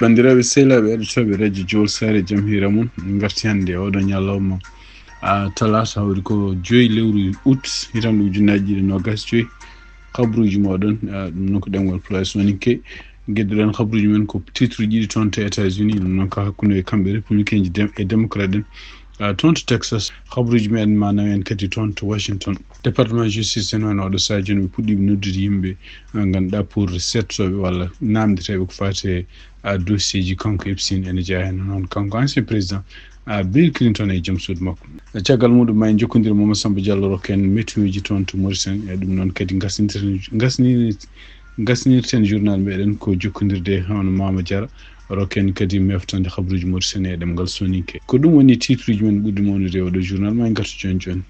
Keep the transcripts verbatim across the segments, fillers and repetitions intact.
Banndiraaɓe sehilaaɓe heɗotooɓe radio Jowol Saare, jam hiira mon. Min ngarti hannde e oɗo ñalawma, a, talaata, hawri ko joyi lewru août, hitaande ujunnaaji ɗiɗi e noogaas joyi. Habruuji mooɗon, a, ɗum noon ko ɗemngal Pulaar e Sooninke. Njedduɗen habruuji men ko titre ji ɗiɗi toon to États-Unis, ɗum noon ko hakkunde kamɓe républicain ji dem-, e démocrate en, a, toon to Texas. Habruuji men ma naw en kadi toon to Washington. Département justice en wano oɗo sahaa jooni ɓe puɗɗiiɓe noddude yimɓe, a, ngannduɗaa pour seettooɓe walla naamndeteeɓe ko faati e, a, dossier ji kanko Epstein ene jeyaa heen noon kanko ancien président, a, Bill Clinton e joom suudu makko. Caggal muɗum ma en jokkondir Mama Samba Diallo rokken météo ji toon to Mauritanie, e ɗum noon kadi ngasnirten, ngasnir-, ngasnirten journal meɗen ko jokkondirde hono Mama Diarra rokken kadi meftande habruuji Mauritanie e ɗemngal Sooninke. Ko ɗum woni titre ji men ɓurɗi mawnude e oɗo journal, ma en ngartu jooni jooni.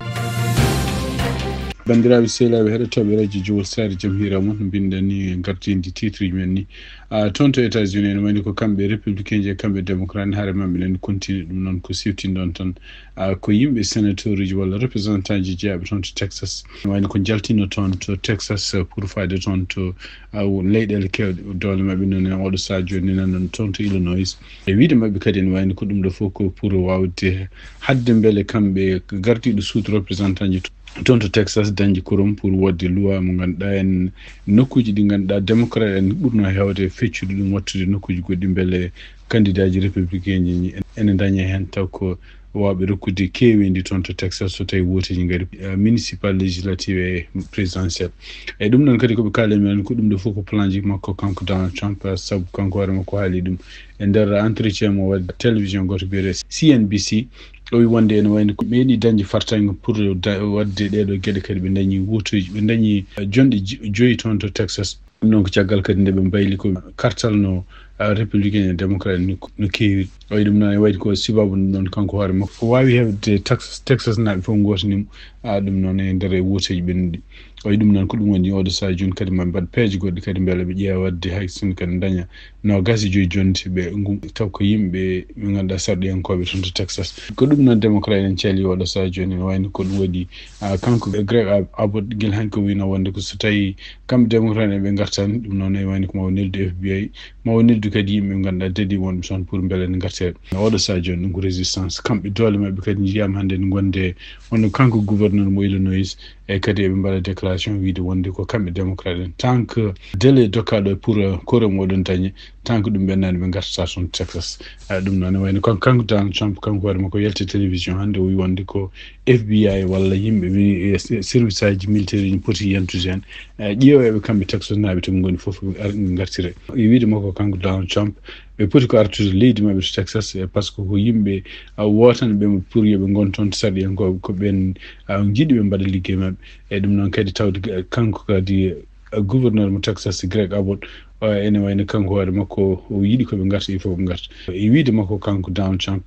Banndiraaɓe sehilaaɓe heɗotooɓe radio Jowol Saare, jam hiira mon, mbinɗen ni gardindi titre ji men ni. A, toon to États-Unis ene wayni ko kamɓe républicain ji e kamɓe démocrate, hare maɓɓe ene continue, ɗum noon ko siftindon tan, a, ko yimɓe sénateur uji walla représentant ji jeyaaɓe toon to Texas. Ene wayni ko njaltino toon to Texas, a, pour faade toon to, a, leyɗeele keewɗe. Doole maɓɓe noon e oɗo sahaa jooni nanɗon toon to Illinois. E wiyde maɓɓe kadi ene wayni ko ɗum ɗo fof ko pour waawde haɗde mbele kamɓe gardiiɗo suudu représentant ji toon to Texas dañde korom pour waɗde loi mo ngannduɗaa en nokkuuji ɗi ngannduɗaa démocrate en ɓurno heewde feccude ɗum, wattude nokkuuji goɗɗi mbele candidat ji républicain ji ene daña heen taw ko waawɓe rokkude keeweendi toon to Texas so tawi wooteeji ngari, eh, municipal, législative e présidentielle. E ɗum noon kadi ko ɓe kaali men ko ɗum ɗo fof ko plan ji makko kanko Donald Trump, eh, sabu kanko hoore makko haali ɗum e nder entretien mo waɗi télévision gooto biyeteeɗo C N B C. O wi wonde ene wayno ko ɓe yiɗi dañde fartaŋŋe pour da-, waɗde ɗeeɗo geɗe kadi ɓe dañi wooteeji, ɓe dañi, eh, jonɗe ji-, joyi toon to Texas. Ɗum noon ko caggal kadi nde ɓe mbayli ko kartal no, ah, républicain e démocrate no, no keewi. O wi ɗum noon e wayde ko sibabu ɗum ɗoon kanko hoore makko. O waawi heɓde Texas, Texas naaɓe fof ngootini mo. Ah, ɗum noon e nder e wooteeji ɓennuɗi. O wi ɗum noon ko ɗum woni oɗo sahaa jooni kadi ma mbaɗ peeje goɗɗe kadi mbele ɓe ƴeewa waɗde hay sinno kadi daña noogaas e joyi jonde ɓe ngu-, taw ko yimɓe ɓe ngannduɗaa sarɗiyankooɓe toon to Texas. Ko ɗum noon démocrate en caali oɗo sahaa jooni ene wayno ko ɗum waɗi, ah, kanko Greg Ab-, Abbott gila hanki o wino wonde ko so tawi kamɓe démocrate en ɓe ngartani ɗum noon ene wayno ko ma o neldu F B I, ma o neldu kadi yimɓe ɓe ngannduɗaa daɗi wonɓe toon pour mbele ne ngartee. Oɗo sahaa jooni ɗum ko résistance. Kamɓe doole maɓɓe kadi njiyaama hannde ne ngonde wonno kanko gouverneur mo Illinois e kadi eɓe mbaɗa déclaration wiide wonde ko kamɓe démocrate en tant que délai dokkaaɗo pour, euh, korom oɗon dañi tant que ɗum ɓennaani ɓe ngartata toon Texas. Ah, ɗum noon ne wayno kan-, kanko Donald Trump kanko hoore makko yalti télévision hannde o wi wonde ko F B I walla yimɓe mi-, eh, se-, service aji militaire uji poti yantude heen. Eh, ƴeeweeɓe kamɓe Texas naaɓe to ɓe ngoni fof ar-, ngartire. E wiide makko kanko Donald Trump ɓe poti ko artude leydi maɓɓe to Texas, eh, par ce que ko yimɓe, ah, wootanɓe mo pour yo ɓe ngon toon sarɗiyankooɓe ko ɓeen, ah, njiɗi ɓe mbaɗa liggey maɓɓe. E ɗum noon kadi tawde, eh, kanko kadi, eh, gouverneur mo Texas, Greg Abbott, o ene wayno kanko hoore makko o yiɗi ko ɓe ngarta, il faut ɓe ngarta. E wiide makko kanko Donald Trump,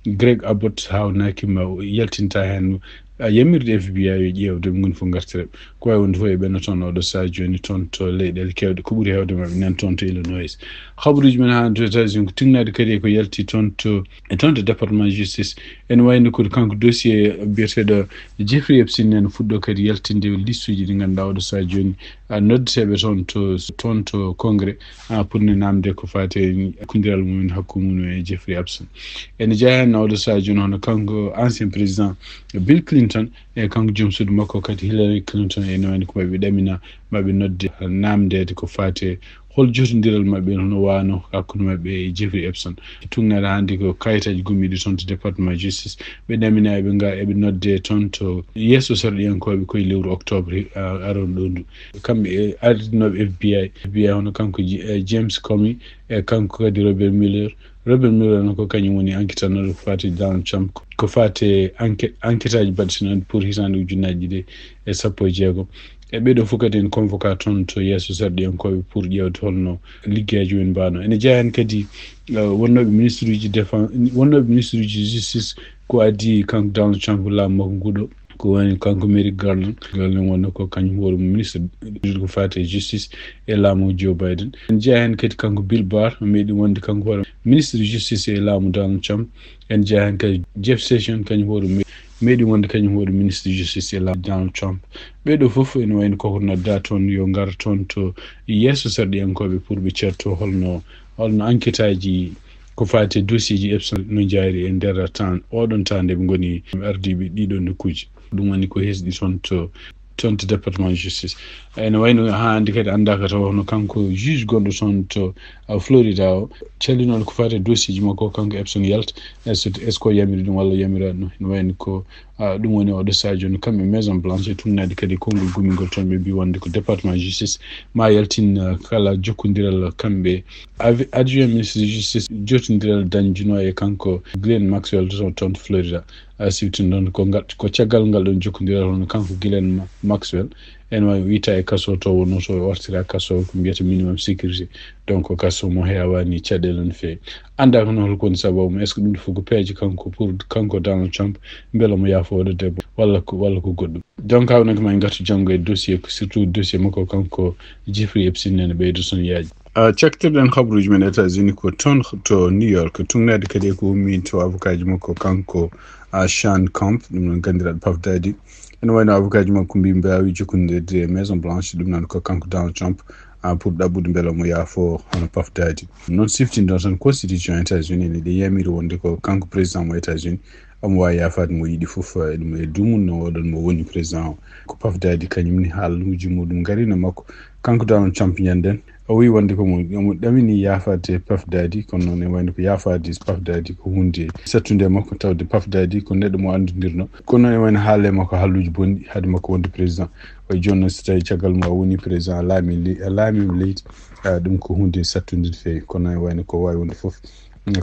Greg Abbott haawnaaki ma o yaltinta heen, a, yamirde F B I yo ƴeew de ɓe ngoni fof ngartire. Ko wawi wonde fof e ɓenno toon oɗo sahaa jooni toon to leyɗeele keewɗe, ko ɓuri heewde maɓɓe nan toon to Illinois. Habaruuji men haa to États-Unis ko tinnaade kadi e ko yalti toon to, e toon to département justice. Ene wayno ko kanko dossier biyeteeɗo Jeffrey Epstein ene fuɗɗo kadi yaltinde listuuji ɗi ngannduɗaa oɗo sahaa jooni, a, noddeteeɓe toon to, toon to Congrès, a, pour ne naamde ko faati e kundiral mumen hakkunde mum e Jeffrey Epstein. Ene jeyaa heen oɗo sahaa jooni hono kanko ancien président Bill Clinton e kanko joom suudu makko kadi Hillary Clinton ene wayno ko maɓɓe ɗamina maɓɓe nodde naamndeede ko faati e hol jotondiral maɓɓe hono waano hakkunde maɓɓe e Jeffrey Epstein. Tuugnaade hannde ko kayitaaji gommiiɗi toon to département justice. Ɓe ɗamina eɓe nga-, eɓe nodde toon to yeeso sarɗiyankooɓe ko e lewru octobre, a, aroon ɗo ndu. Kamɓe e ardinooɓe F B I, F B I hono kanko J-, eh, James Comey e kanko kadi Robert Mueller. Robert Mueller noon ko kañum woni enquêteur ko faati Donald Trump, ko faati enquête, enquête aji baɗɗi noon pour hitaande ujunnaaji ɗiɗi e sappo e jeegom. E ɓeeɗo fof kadi en convoqué toon to yeeso sarɗiyankooɓe pour ƴeewde holno liggeyaaji mumen mbaano. Ene jeyaa heen kadi, eh, wonnooɓe ministre uji défense, wonnooɓe ministre uji justice ko adii kanko Donald Trump laamu makko ngu ɗo. Ko woni kanko Merrick Garland. Garland wonno ko kañum hoore mum ministre ko faati e justice e laamu Joe Biden. En jeyaa heen kadi kanko Bill Barr, meeɗi wonde kanko hoore ministre justice e laamu Donald Trump. En jeyaa heen kadi Jeff Sessions, kañum hoore me-, meeɗi wonde kañum hoore ministre justice e laamu Donald Trump. Ɓeeɗo fof ene wayno koko nodda toon yo ngar toon to yeeso sarɗiyankooɓe pour ɓe ceerto holno Holno enquête aji ko faati e dossier ji Epson no njaari e nder tan oɗon tan nde ɓe ngoni ardiiɓe ɗiɗo nokkuuji? Ɗum woni ko hesɗi toon to, toon to département justice. Ene wayno haa hannde kadi anndaaka taw hono kanko juge gonɗo toon to, ah, Florida o, callinooɗo ko faati e dossier ji makko, kanko Epson Yalt, est-ce, est-ce que o yamiri ɗum walla o yamiraani ɗum? Ene wayno ko, ah, ɗum woni oɗo sahaa jooni kamɓe Maison Blanche e tuugnaade kadi konngol gumingol toon, ɓe mbi wonde ko département justice ma yaltin, ah, kala jokkondiral kamɓe Ave-, adjoint ministre de justice, jottindiral dañjunoo e kanko Ghislaine Maxwell to, toon to Florida. A siwtin ɗon ko ngal, ko caggal ngal ɗon jokkondiral hono kanko Ghislaine Ma-, Maxwell. En wawi wiyta e kaso to wonno to o artira kaso ko mbiyata minimum sécurité. Donc kaso mo heewani caɗeele no feewi. Annda kono holko woni sababu mum. Est-ce que ɗum fof ko peeje kanko pour kanko Donald Trump mbela mo yaafo oɗo debbo walla ko, walla ko goɗɗum? Donc, haawnaaki ma en ngartu janngo e dossier, ko surtout dossier makko kanko Jeffrey Epstein ene ɓeydo son yaaji. Ah, caktirɗen habruuji men États-Unis ko toon to New York, tugnaade kadi e ko ummi to avocat ji makko kanko, ah, Sean Camp, ɗum noon ganndiraɗo Puff Daddy. Ene wayno avocat ji makko mbi mbaawi jokkondirde e Maison Blanche, ɗum noon ko kanko Donald Trump, ah, pour ɗaɓɓude mbela mo yaafo hono Puff Daddy. Noon siftinɗon tan constitution États-Unis ne ɗe yamiri wonde ko kanko président mo États-Unis, omo waawi yaafaade mo yiɗi fof, eh, ɗum e dumunna oɗon mo woni président o. Ko Puff Daddy kañum ni haaluuji muɗum ngarino makko. Kanko Donald Trump ñanden, o wiyi wonde ko mo, omo ɗamini yaafaade Puff Daddy, kono noon e wayno ko yaafaade Puff Daddy ko huunde sattunde e makko, tawde Puff Daddy ko neɗɗo mo anndudirno. Kono noon e wayno haale makko haaluuji bonɗi haade makko wonde président. Way jooni noon so tawi caggal mum a woni président a laami le-, a laamima leydi, ah, ɗum ko huunde sattunde no feewi. Kono noon e wayno ko waawi wonde fof.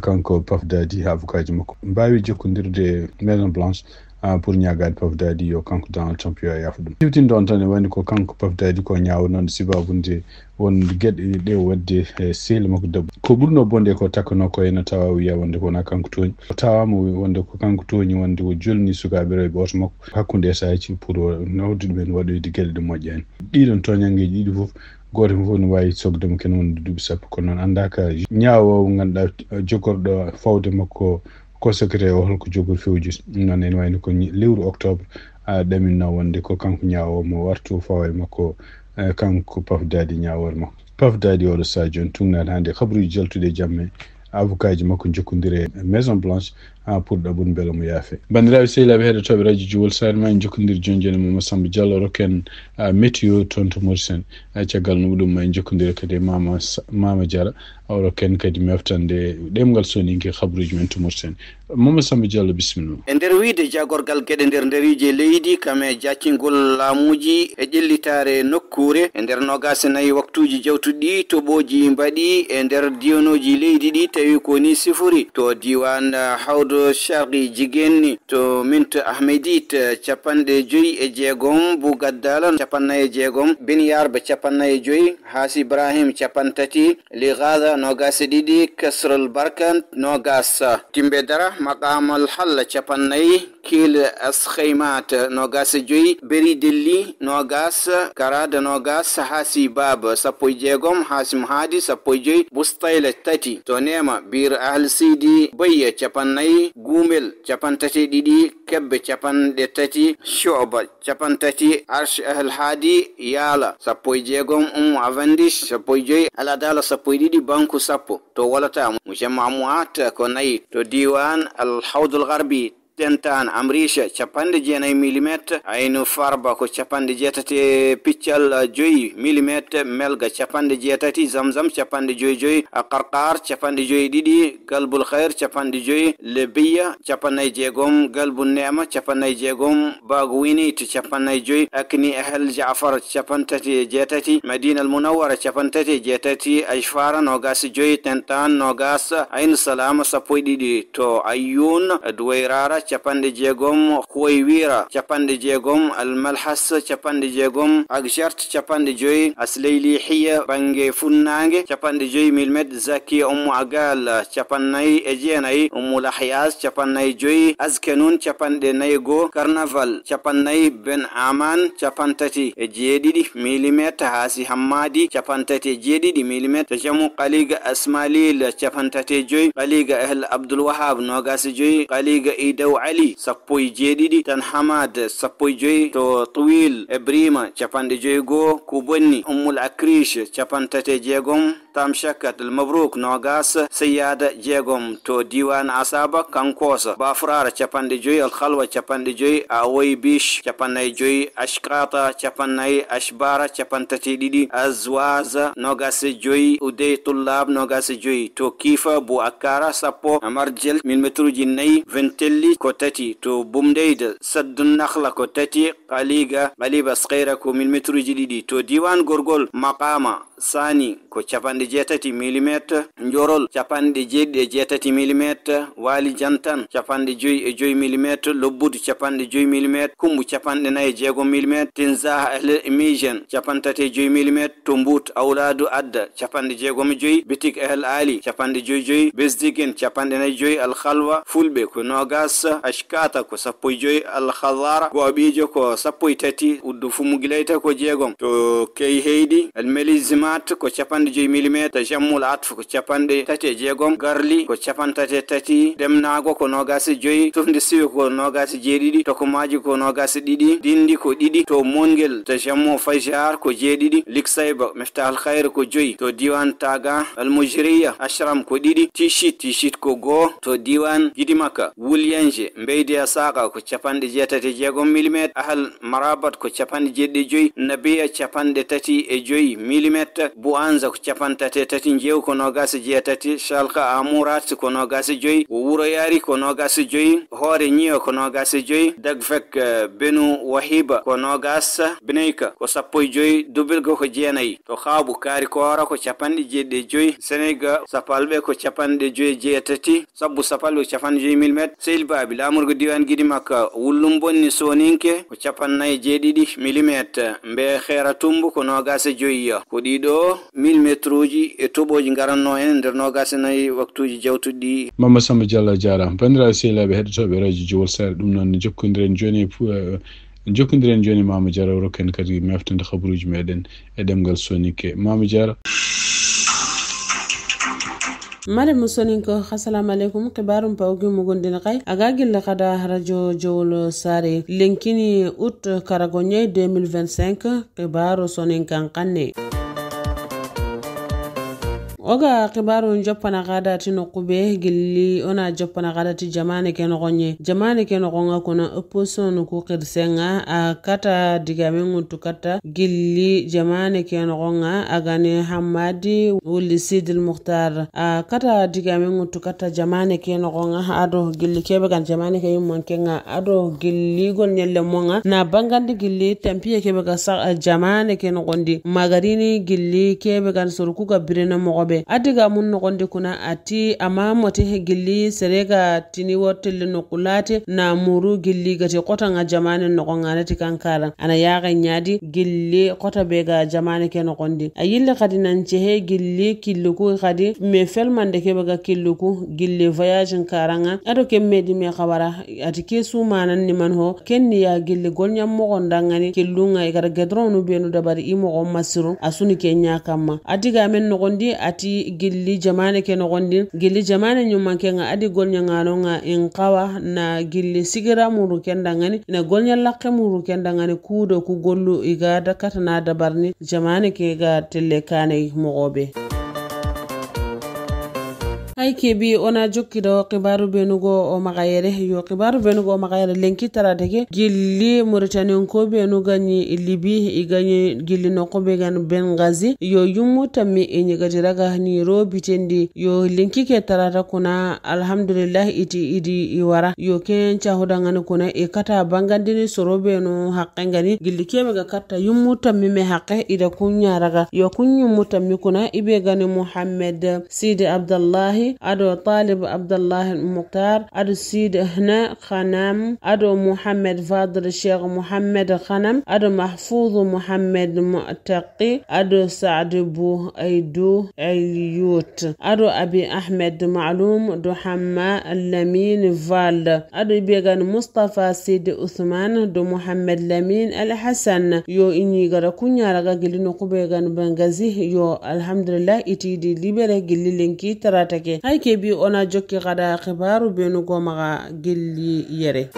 Kanko Puff Daddy haa avocat ji makko mbaawi jokkondirde e Maison Blanche, ah, pour ñaagaade Puff Daddy yo kanko Donald Trump yo yaafo ɗum. Siwtinde on tan e wayno ko kanko Puff Daddy ko ñaawnoɗo sababu nde won geɗe ɗe waɗde e sehil makko debbo. Ko ɓurno bonde ko takkanoo ko ene tawa wiya wonde ko wona kanko tooñi. O tawaama wonde ko kanko tooñi wonde o jolni sukaaɓe rewɓe oto makko hakkunde e saaji pour o nawde ɗumen waɗoyde geɗe ɗe moƴƴaani. Ɗiɗon tooñanngeeji ɗiɗi fof gooto fof ne waawi sokde mo kene wonde duuɓi sappo. Kono noon anndaaka ñaawoowo ngannduɗaa jogorɗo fawde makko ko secrétaire o holko jogori fewjude. Noon ene wayno ko ñi-, lewru octobre, ah, ɗaminno wonde ko kanko ñaawoowo mo wartu fawa e makko, eh, kanko Puff Daddy ñaawoore makko. Puff Daddy oɗo sahaa jooni tugnaade hannde habruuji jaltuɗi e jamme, avocat ji makko jokkondire e Maison Blanche, ah, pour ɗaɓɓude mbela mo yaafe. Banndiraaɓe sehilaaɓe heɗotooɓe radio Jowol Saare ma en jokkondir jooni jooni e Mama Samba Diallo rokken, ah, météo toon to Mauritanie. Ah, caggal no ɗum ma en jokkondire kadi e Mama Sa-, Mama Diarra. Awro ken kadi meftande ɗemngal soninke habruuji men to Mauritanie. Mama Samba Diallo, bisimilla. E nder wiyde jagorgal geɗe nder nderiije leydi, kam e jaccingol laamuuji e ƴellitaare nokkuure, e nder noogaas e nayi waktuuji jawtuɗi, toɓooji mbaɗi e nder diwanooji leydi ɗi, tawi ko ni sifori to diiwaan, eh, Hawdo Sharqi Jigéen ñi, to Mint Ahmedit, eh, capanɗe joyi e jeegom, Bou Gaddala, capanɗe nayi e jeegom, Ben Yarba, capanɗe nayi e joyi, Haas Ibrahim, capanɗe tati, Ligada, noogaas e ɗiɗi, Kasrul Barkan, noogaas, Timbe Dara, Maqamal Halla, capanɗe nayi, Kil Askhaymat, noogaas e joyi, Beri Delli, noogaas, Karada, noogaas, Haasi Baaba, sappo e jeegom, Hasim Haadi, sappo e joyi, Bustayla, tati, to Neema, Bir Ahl Sidi, Bayya, capanɗe nayi, Gumel, capanɗe tati e ɗiɗi, Kebbe, capanɗe tati, Shu'ba, capanɗe tati, Arsh Ahl Haadi, Yaala, sappo e jeegom, Ummu Avandish, sappo e joyi, Al Adala, sappo e ɗiɗi, Banku, sappo, to Wolata, Mucem Amuat, ko nayi, to diiwaan Al Hawdul Garbi, Tentaan, Amricha, capanɗe jeenayi millimetre, Aynu Farba ko capanɗe jeetati e piccal joyi millimetre, Melga capanɗe jeetati, Zamzam capanɗe joyi joyi, Qarqar capanɗe joyi ɗiɗi, Galbul Khair capanɗe joyi, Lebiya capanɗe jeegom, Galbun Neema capanɗe jeegom, Bagu Winit capanɗe joyi, Akni Ahel Jaafar capanɗe tati e jeetati, Madina Al Munawwara capanɗe tati e jeetati, Ajfara noogaas e joyi, Tentaan noogaas, Aynu Salaama sappo e ɗiɗi, to Ayyun, Duwayrara capanɗe jeegom, Huwaywira capanɗe jeegom, Al Malhas capanɗe jeegom, Agjart capanɗe joyi, Asleyli Hiya bannge funnaange capanɗe joyi millimetre, Zakiya Ummu Agal capanɗe nayi e jeenayi, Ummu Lahyas capanɗe nayi e joyi, Azkenun capanɗe nayi e goo, Carnaval capanɗe nayi, Ben Aman capanɗe tati e jeeɗiɗi millimetre, Haasi Hammadi capanɗe tati e jeeɗiɗi millimetre, Jamu Kaliga Asmalil capanɗe tati e joyi, Kaliga Ahl Abdul Wahab noogaas e joyi, Kaliga Idaw Ali, sappo e jeeɗiɗi. Tan Hamad, sappo e joy. To Twil, Ebrima, capanɗe joy e goo. Kubonni, Ummul Akrish, capanɗe tati e jeegom. Tam Shakat, Al Mabruk, noogas. Sayyada, jeegom. To diiwaan Asaba, Kankosa, Bafrara, capanɗe joy. Al Khalwa, capanɗe joy. Awoy Bish, capanɗe nayi e joy. Ashkata, capanɗe nayi. Ashbara, capanɗe tati e ɗiɗi. Azwaza, noogas e joy. Udey Tullab, noogas e joy. To Kifa, Bu Akkara, sappo. Marjel, milimetruuji nayi. Ventelli, ko tati. To Bumdeyda, Saddun Nakhla, ko tati. Kaliga, Kaliba Skhayra, ko milimetruuji ɗiɗi. To diiwaan Gorgol, Maqama Sani, ko capanɗe jeetati milimetre. Njorol, capanɗe jeeɗiɗi e jeetati milimetre. Waali Jantan, capanɗe joy e joy milimetre. Lobbudu, capanɗe joy milimetre. Kumbu, capanɗe nayi e jeegom milimetre. Tinzah El Mijen, capanɗe tati e joy milimetre. To Mbut, Awladu Adda, capanɗe jeegom e joy. Bitik El Ali, capanɗe joy e joy. Besdigin, capanɗe nayi e joy. Al Khalwa, Fulɓe, ko noogas. Ashkata, ko sappo e joy. Al Khazara, Gooɓiijo, ko sappo e tati. Uddu Fumu Gilayta, ko jeegom. To Key Heydi, Al Melizimat, ko capanɗe joy milimetre. Jammul Atf, ko capanɗe tati e jeegom. Garli, ko capanɗe tati e tati. Demnaago, ko noogas e joy. Tufnde Siwe, ko noogas e jeeɗiɗi. Tokomaaji, ko noogas e ɗiɗi. Dindi, ko ɗiɗi. To Mongel, to Jammo Fajar, ko jeeɗiɗi. Liksayba, Miftahul Khayr, ko joy. To diiwaan Taga, Al Mujriya, Ashram, ko ɗiɗi. Tishit, Tishit, ko goo. To diiwaan Gidimaka, Wulyange, Mbeydi Asaka, ko capanɗe jeetati e jeegom milimetre. Ahal Marabat, ko capanɗe jeeɗiɗi e joy. Nabiya, capanɗe tati e joy milimetre. Buanza, ko capanɗe tati e tati. Njeew, ko noogas e jeetati. Shalka Amurat, ko noogas e joy. Wuro Yari, ko noogas e joy. Hoore Ñiyo, ko noogas e joy. Dagvek, eh, Benu Wahiba, ko noogas. Bineyka, ko sappo e joy. Dubilga, ko jeenayi. To Kaabu, Kaari Koora, ko capanɗe jeeɗiɗi e joy. Senega, Sapalɓe, ko capanɗe joy e jeetati. Sabbu Sapalɓe, ko capanɗe joy milimetre. Seyil Baabi, laamorgo diiwaan Gidi Makka, Wullum Bonni Sooninke, ko capanɗe nayi e jeeɗiɗi milimetre. Mbe Xeera Tumbu, ko noogas e joy. Ko ɗiɗo milimetruuji e toɓooji ngaranno en nder noogas e nayi waktuuji jawtuɗi. Mama Samba Diallo a jaaraama. Banndiraaɓe sehilaaɓe heɗotooɓe Radio Jowol Saare, ɗum noon ne jokkondiren jooni e pu-, eh, jokkondiren jooni e Mama Diarra, o rokka en kadi meftude kabaruuji meɗen e ɗemngal Soninke. Mama Diarra. Mare mo Soninko, assalamu alaikum. Kibarum pawgi mugun din kai. Aga gilla kada Radio Jowol Saare. Lenkini août karago ñayi deux mille vingt-cinq. Kibaru Soninkan kanne. Oga kibaru joppana kada ti noqube gilli ona joppana kada ti jamane ke noqonye. Jamane ke noqonga kuna opposition ku kirsenga a kata digamen ŋuttu kata gilli jamane ke noqonga a gani Hammadi wulli Sidil Mukhtar. A kata digamen ŋuttu kata jamane ke noqonga ado gilli kebe gan jamane ke yumman kenga ado gilli gol nyelle monga na bangandi gilli tampiye kebe ga sa jamane ke noqondi. Magarini gilli kebe gan soruku ga birena mogobe. Adiga mun noqondi kuna ati ama mote gilli serega tini wortelle noqulate na muru gilli gati kota nga jamane noqonga nati kankara. Ana yaga nyadi gilli kota bega jamane ke noqondi. A yille kadi nan cehe gilli killuku kadi me felmande kebe ga killuku gilli voyage nkaranga. Ado kemmedi me kabara ati ke sumanan ni man ho kenni ya gilli golnyam mogon dangani killunga ikara gedronu benu dabari i mogon masiru asuni kenya kamma. Adiga men nogondi ati gilli jamane ke nogondi gilli jamane nyumman kenga adi golnya ngano nga in kawa na gilli sigira muru kenda ngani na golnya lakke muru kenda ngani kudo ku gollu iga da katana dabarni jamane ke ga telle kane mogobe. Hay kebi ona jokkido kibaru benugo o magayere yo kibaru benugo o magayere lenki tarateke gilli Mauritanie ko benu ganyi libi i ganyi gilli no ko be gan Benghazi yo yummu tammi e nyigati raga ni robi tendi yo lenki ke tarata kuna alhamdulillah iti idi i wara yo ken cahuda ngani kuna e kata bangandini soro benu haqqe ngani gilli kebe ga katta yummu tammi me haqqe ida kunya raga yo kun yummu tammi kuna ibe gani Muhammad Sidi Abdullahi, ado Talib Abdullahi Mukhtar, ado Sidi Hna Khanam, ado Muhammad Fadl Sheikh Muhammad Khanam, ado Mahfouz Muhammad Mu'taqi, ado Saad Bu Aidu Ayyut, ado Abi Ahmed Ma'lum, do Hamma Lamin Val, ado Ibegan Mustafa Sidi Uthman, do Muhammad Lamin Al Hassan. Yo inyi gara kunya raga gili no kube gan Bangazi, yo alhamdulillah iti di libere gili lenki taratake. Hay kebi ona jokki kada xibaaru benu go maxa gilli yere.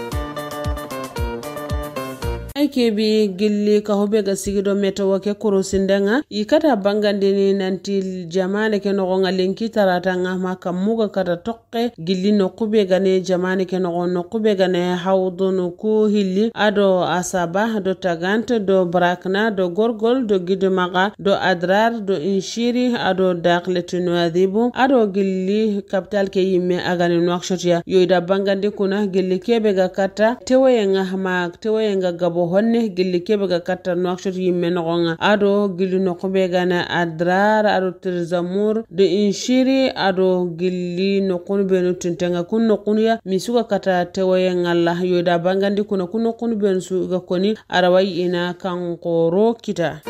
Ay kebi gilli ka hube ga sigido metewo ke kuro sindenga i kata bangandini nanti jamane ke noxo nga lenki tarata nga ma kammuga kata toqe gilli noqube gane jamane ke noxo noqube gane hawdunu ku hilli ado asaba do tagant do brakna do gorgol do gidmaxa do adrar do inshiri ado daxleti noadibu ado gilli kapital ke yimme agani noakshotia yoyda bangandi kuna gilli kebe ga katta tewoyenga ma tewoyenga gabo honne gilli kebe ga katta noakshot yimme noxonga ado gilli noqube gana adrar ado tirzamur de inshiri ado gilli noqunu benu tintenga kun noqunuya misuga kata tewoyengalla yoyda bangandi kuna kun noqunu benu su ga koni arawai ina kankoro kita.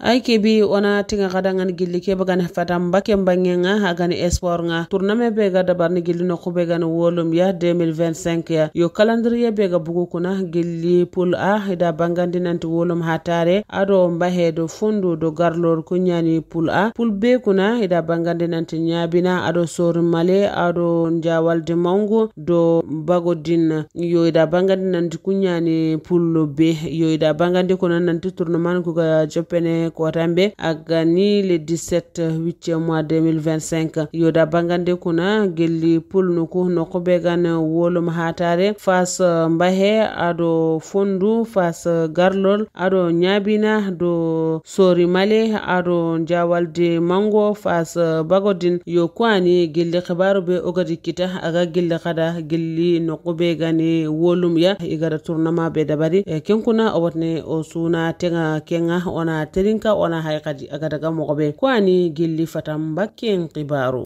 Ay kebi ona tinga xadangan gilli kebe gane fatan bake mbangenga agani esport nga tournament be ga dabarni gilli noqube gane wolum ya deux mille vingt-cinq ya yo calendrier be ga bugu kuna gilli poule a ida bangandi nanti wolum hatare ado mbahe do fondu do garlor kunyani poule a poule be kuna ida bangandi nanti nyabina ado sori male ado njawalde mangu do bagodin yo ida bangandi nanti kunyani poule be yo ida bangandi kuna nanti tournament kuga jopene kotambe agani le dix-sept huitième mois deux mille vingt-cinq yoda bangande kuna gelli pulnuku noqube gan wolum hatare fas mbahe ado fondu fas garlol ado nyabina do sori male ado jawalde mango fas bagodin yo kwani gelli xibaru be ogadi kita aga gelli kada gelli noqube gani wolum ya igada tournament be dabari e kenkuna o watne o suna tenga kenga ona terinka ona hay kadi aga daga moxo be ko ani gilli fatam bakken xibaru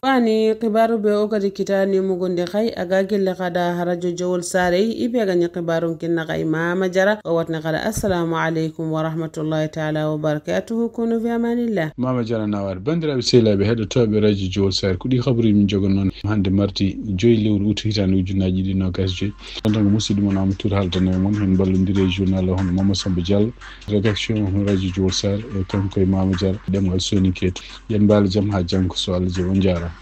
ko ani xibaru be o kadi kitani mugunde xay aga gilli xada radio jowol sarey ibe gani xibarun kinna xay mama jara o watne xada assalamu alaikum wa rahmatullahi taala wa barakatuhu kunu fi amanillah. Mama jara nawar bandirabe selabe hedo tobe radio jowol sarey kudi xabri min jogon non hande marti joyi lewru utu hitande ujunnaji ɗiɗi nogas joyi. Ɗon tan ko musidɗo mon Amadou Touré haaldanno e mon, en mballondiri e journal o hono Mama Samba Diallo, rédaction radio Jowol Sarr e kanko e Mama Diarra, ɗemngal Soninke to. Yen mbaalo jam haa janngo so Allah jaɓi, on njaaraama.